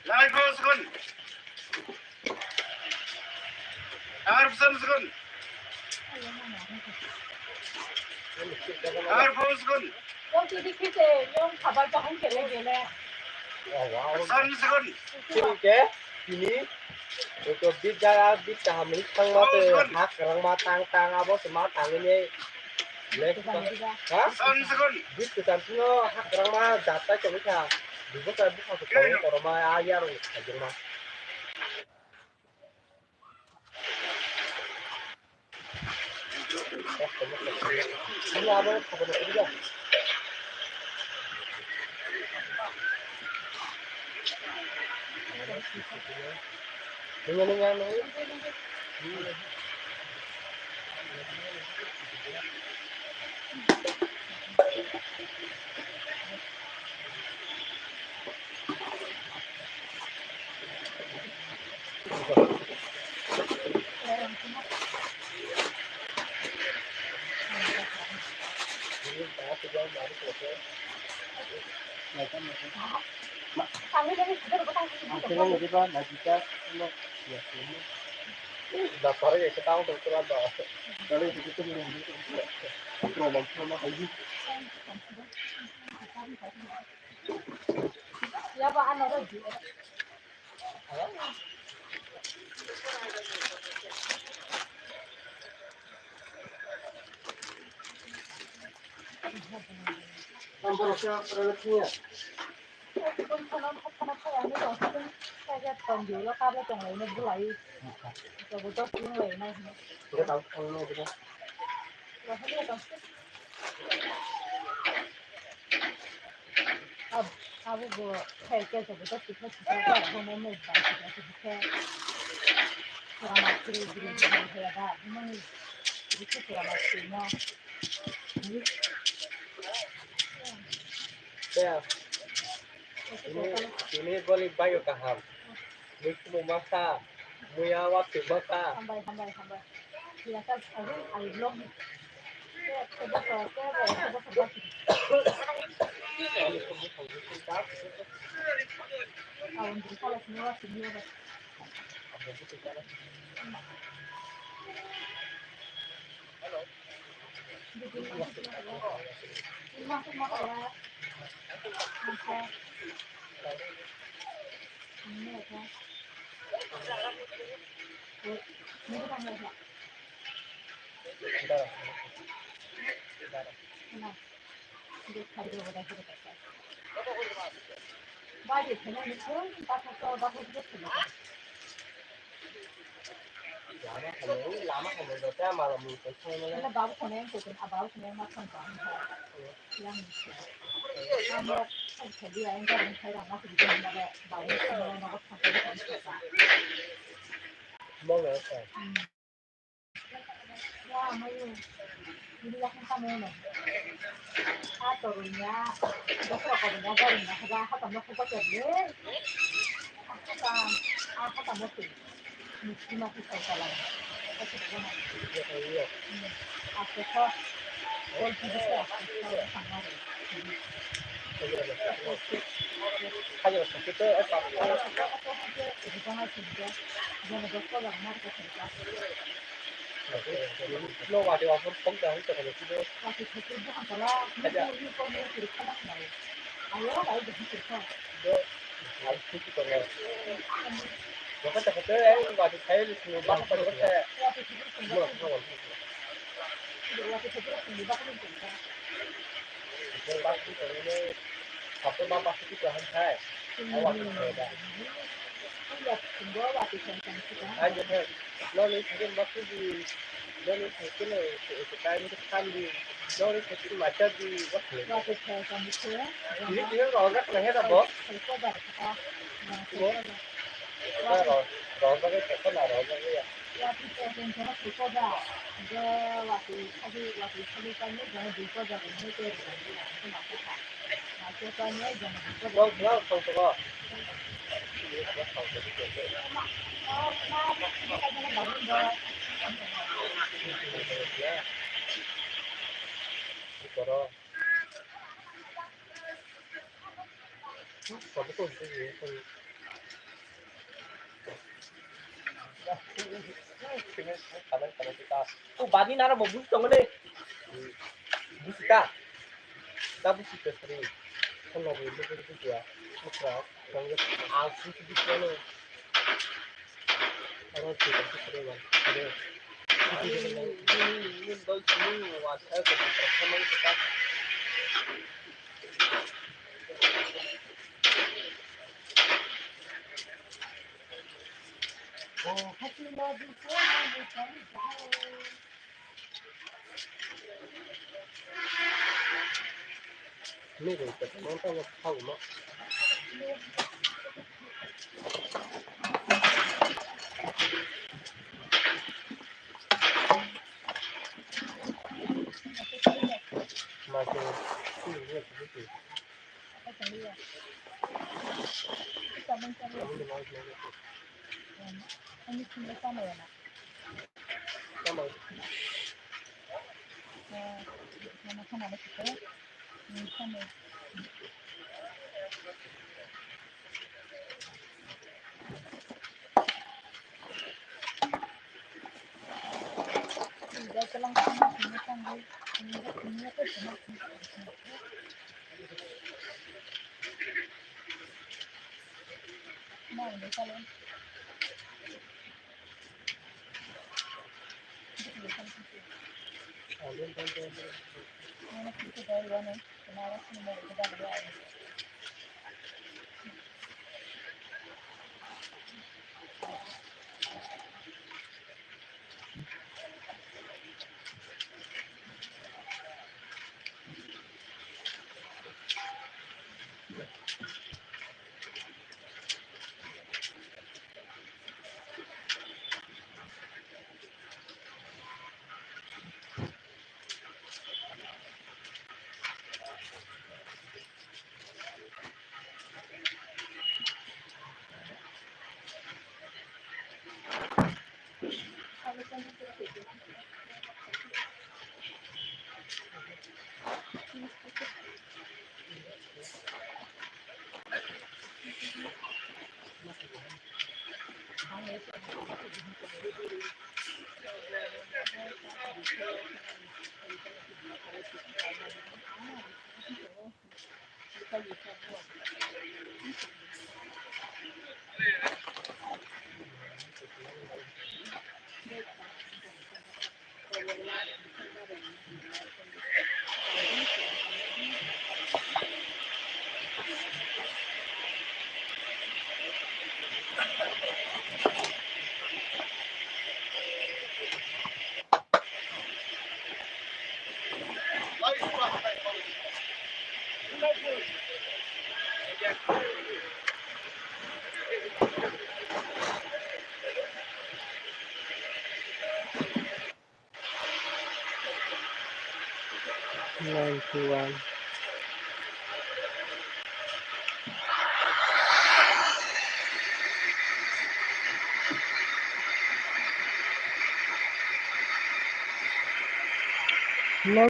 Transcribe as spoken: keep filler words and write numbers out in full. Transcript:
Lai phone sukun. Ar phone sukun. Ar phone sukun. Phone sukun. Tini ke, tini, eko bit jaya, bit kaham ni thangma te, hak rang ma tang tang abo se ma tang ni. Lek ba. Ha? Bit kwcham sino hak rang ma jata chobwi kha. Dubo sa bukha se tong toro ma a yar ung kha jong ma. Ini abo kha bo ni. Ini ini yang ini. Ab-, abo bo khe khe joto tikha tikha khe abo mo mo bai tikha tikha khe pura ma kiri kiri kiri khe ba abo mo ni tikha pura ma kiri no. Tini, tini boli bayo kaham. Mui kumu masa, mui awa twi masa. Hambai, hambai, hambai. Sila sa, I will, I will. Lama hamya, lama hamya, jota mala mui tongthai mala. Babu khonai ang tongthai, a babu khonai ma thang tong. Yang ni. Ang ya, ang thai dia, ang thai rang ma thang dia, babu khonai ma thang tong. Mo ya sa. Noni cycle ma kubi, noni cycle no, eh, eh, kain ke thambi, noni cycle ma chabi, wah le. Ini kira rojak na hera bo. Bo. Rojak ke kena rojak ya. Bo, bo, bo, bo. O bani nara bo buji tongo de. Buji ta. Ta buji ta sari. Kono bo buji buji ya. Okra. Ang buji buji ano. Aro buji buji ano. Ade. Ninety one. No